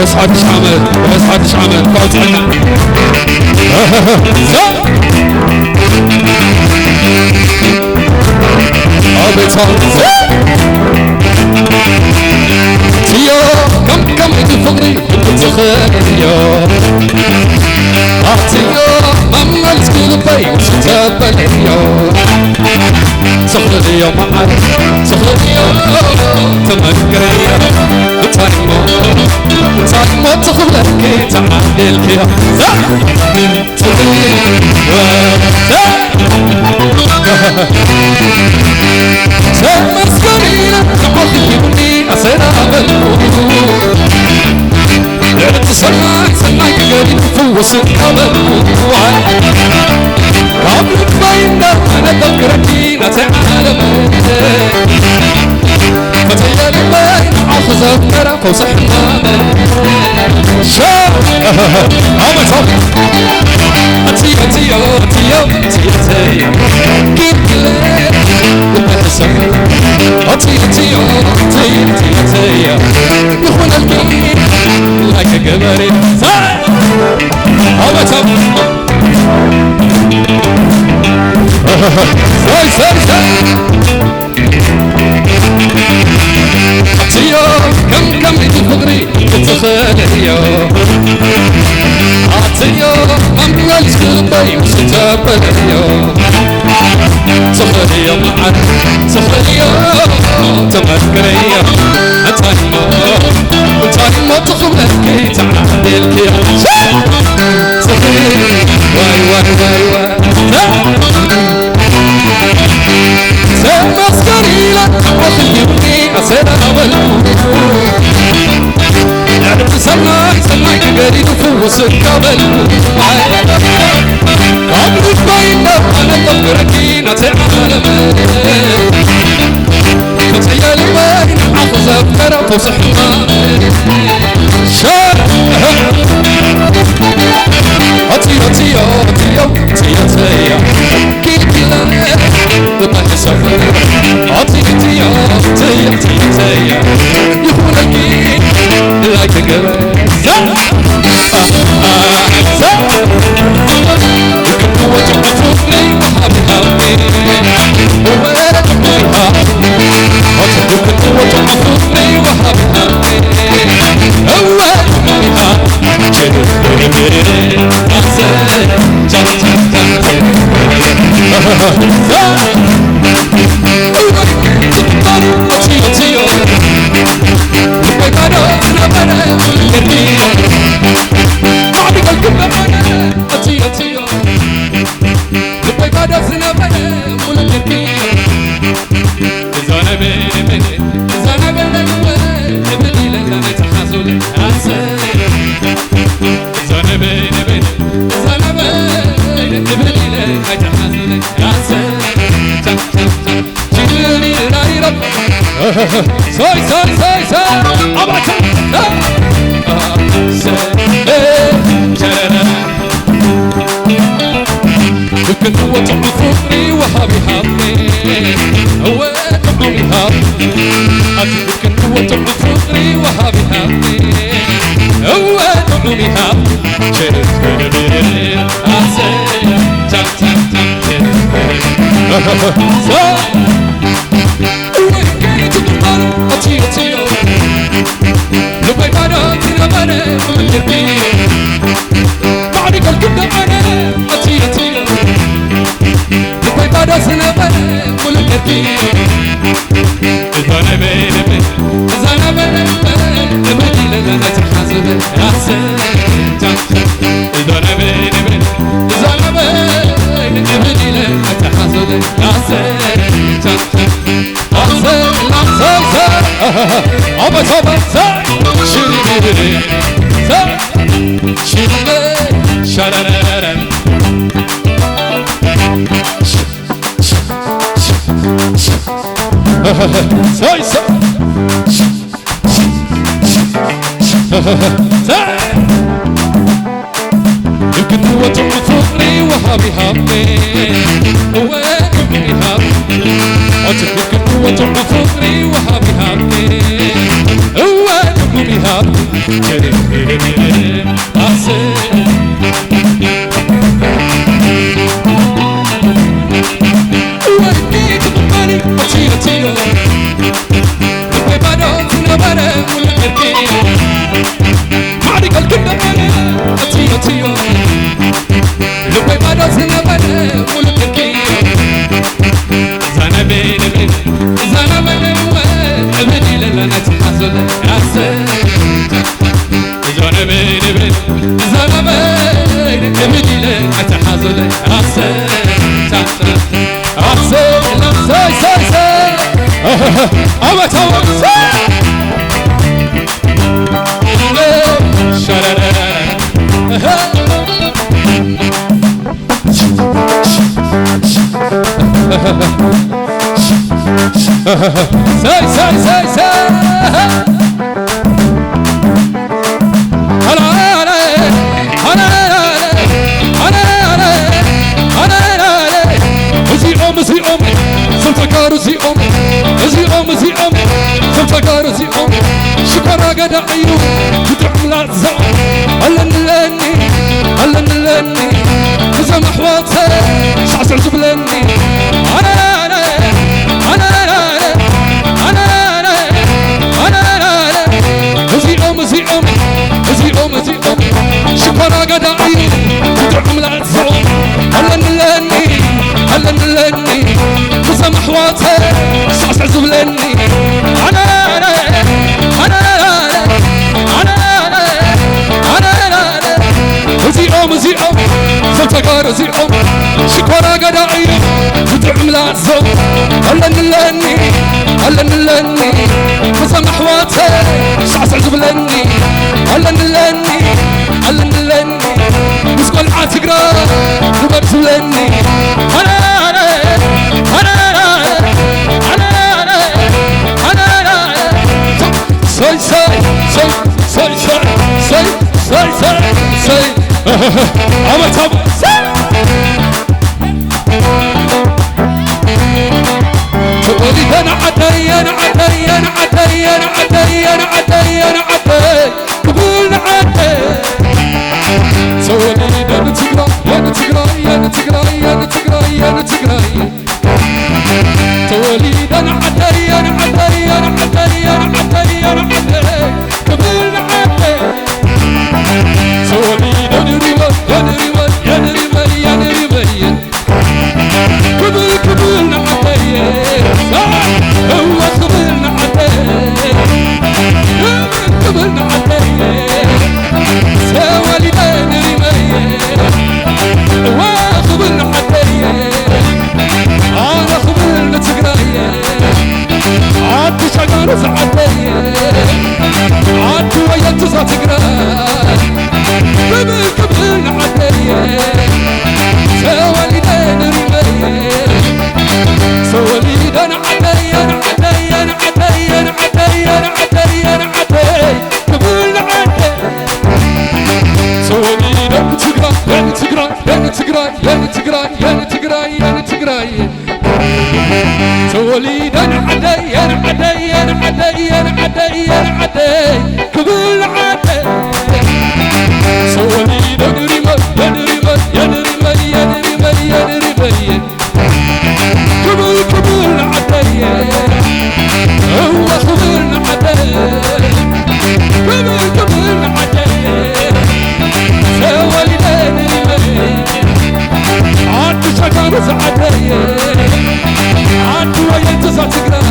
ርሑስ ሓድሽ ዓመት፣ ርሑስ ሓድሽ ዓመት፣ እንኳዕ ኣብፀሐና። ኣቤት ኣቤት። ትዮ ከም ከመይ ፍቕሪ ክትዝኽርዮ ኣትዮ መመልስ ክልበይ ውሽተበለዮ ስኽርዮ መዓር ስኽርዮ ተመክረዮ እንታይ እሞ እንታይ እሞ ትኽብለኪ ተዓዲልክዮ ተመስገን ኢለ ንዓኺ ሂቡኒ ኣሰናበልኩ እቲ ሰናይ ሰናይ ክገዲ ክፍውስ እናበልኩ ካብ ልበይ እንዳመነ ተፍቅረኪ ናተይ ዓለመ ፈተየ ልበይ ንዓኺ ዘፍቀረ ፈውሲ ሕማመ ሸ ኣመት ኣትዮ ኣትዮ ኣትዮ ኣትዮ ኣትዮ ኪድ ክለ ልበ ሕሰብ ኣትዮ ኣትዮ ኣትዮ ኣትዮ ኣትዮ ይኹነልኪ ላይክ ግበሪ ኣመት ሰይ ሰይ ሰይ ኣትዮ ከም ከመይ ፍቕሪ ክትኽእልዮ ኣትዮ መምለስ ልበይ ምስ ተበልዮ ትኽእልዮ መዓር ትኽእልዮ ተመክረዮ እንታይ እሞ እንታይ እሞ ትኽብለኪ ተዓዲልክዮ ዋይ ዋይ ዋይ ዋይ ተመስገን ኢለ ኣኽሊሉኒ ኣሰናበልኩ ልዕሊ ሰናይ ሰናይ ክገዲዱ ፍውስ እካበልኩ ካብ ልበይ እንዳባነ ጠፍረኪ ናተይ ዓለመ ፈፀየ ልበይ ንዓኹ ዘፍቀረ ፈውሲ ሕማመ ሸ ኣትዮ ኣትዮ ኣትዮ ኣትዮ ኣትዮ ኪኪለ እባሕሰብ ኣትዮ ኣትዮ ኣትዮ ኣትዮ ኣትዮ ይኹነኪ ላይክ ገበ ልበይ ባዶ ዝነበረ ሙሉእ ጀርኪ እዛ ነበረ ነበረ እዛ ነበረ እብን ኢለ ኣይተሓዙን ኣሰ እዛ ነበረ ነበረ እዛ ነበረ እብን ኢለ ኣይተሓዙን ኣሰ ቻ ቻ ቻ ችግር ይራይረብ ሳይ ሳይ ሳይ ሳይ ኣባታ ቸረረ ልክን ወጥዑ ፍቕሪ ወሃቢ ሃብኒ እወ ጥዑም ይሃብ ኣቲ ልክን ወጥዑ ፍቕሪ ወሃቢ ሃብኒ እወ ጥዑም ይሃብ ቸርስ በደብር ኣሰ ቻ ቻ ቻ ቸርስ በደብር ልክን ወጥዑ ፍቕሪ ወሃቢ ሃብኒ እወ ጥዑም ይሃብ ኣቲ ልክን ወጥዑ ፍቕሪ ወሃቢ ሃብኒ እወ ጥዑም ይሃብ ቸርስ ሰይ ሰይ ሰይ ሰይ እዚኦም እዚኦም ሰብተጋሩ እዚኦም እዚኦም እዚኦም ሰብተጋሩ እዚኦም ሽኮራ ገዳ እዩ ብጥዑም ላዛ ኣለንለኒ ኣለንለኒ እዞም ኣሕዋተ ሳዕስዕ ዝብለኒ ኣነናነ ኣነናነ ኣነናነ ኣነናነ እዚኦም እዚኦም እዚኦም እዚኦም ሽኮራ ገዳ እዩ ብጥዑም ላዛ ኣለንለኒ ኣለንለኒ እዞም ኣሕዋተ ሳዕስዕ ዝብለኒ ኣነናነ ኣነናነ ኣነናነ ኣነናነ እዚኦም እዚኦም ሰብተጋሩ እዚኦም ሽኮራ ገዳ እዩ ብጥዑም ላዞ ኣለንለኒ ኣለንለኒ እዞም ኣሕዋተ ሳዕስዕ ዝብለኒ ኣለንለኒ ኣለንለኒ ምስ ቆልዓ ትግራ ንበል ዝብለኒ ኣነናነ ኣነናነ ኣነናነ ኣነናነ ሰይ ሰይ ሰይ ሰይ ሰይ ሰይ ሰይ ሰይ ሰይ ኣመት ኣመት ሰይ ተወሊደ ንዓደይ ንዓደይ ንዓደይ ንዓደይ ንዓደይ ንዓደይ ክቡር ንዓደይ ተወሊደ ንትግራይ ንትግራይ ንትግራይ ንትግራይ ንትግራይ ተወሊደ ንዓደይ ንዓደይ ንዓደይ ንዓደይ ንዓደይ ክብል ንዓደይ ተወሊደ ንሪመ የንሪመ የንሪመ የንሪመ ክብል ክብል ንዓደይ እወ ክብል ንዓደይ ክብል ንዓደይ ተወሊደ ንሪመ እወ ክብል ንዓደይ ኣነ ክብል ንትግራይ ዓዲ ሸጋሩ ዝዓደይ ዓዲ ወየንቲ እዛ ትግራይ ክብል ክብል ንዓደይ ተወሊደ ንሪመ ተወሊደ ንዓደይ ንዓደይ ንዓደይ ንዓደይ ንዓደይ ንዓደይ ክብል ንዓደይ ተወሊደ ንትግራይ ንትግራይ ንትግራይ ንትግራይ ንትግራይ ንትግራይ ተወሊደ ንዓደይ ንዓደይ ንዓደይ ንዓደይ ንዓደይ ክብል ንዓደይ ተወሊደ ንሪመ የንሪመ የንሪመ የንሪመ የንሪመ ክብል ክብል ንዓደይ እወ ክብል ንዓደይ ክብል ክብል ንዓደይ ተወሊደ ንሪመ ዓዲ ሸጋሩ ዝዓደየ ዓዲ ወየንቲ እዛ ትግራይ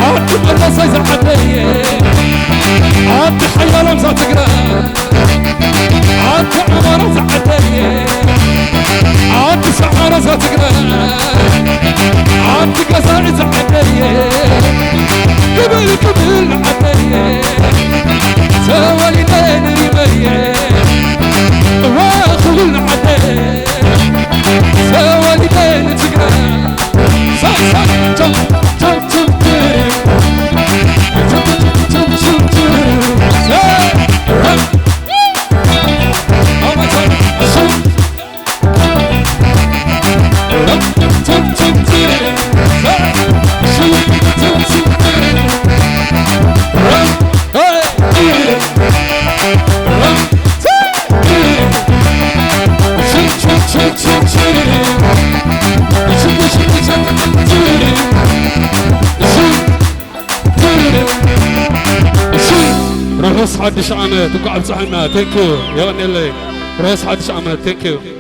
ዓዲ መለሰይ ዝዓደየ ዓዲ ሓያሎም እዛ ትግራይ ዓዲ ኣማራ ዝዓደየ ዓዲ ሰሓራ እዛ ትግራይ ዓዲ ገዛኢ ዝዓደየ ክብል ክብል ንዓደየ ተወሊደ ንሪመየ እወ ክብል ንዓደየ ተወሊደ ንትግራይ ሳይ ሳይ ቶም ቶም ቶም ቶም ቶም ቶም ቶም ርሑስ ሓድሽ ዓመት እንኳዕ ኣብፀሐና። ቴንኪዩ የቐኔለይ። ርሑስ ሓድሽ ዓመት። ቴንኪዩ።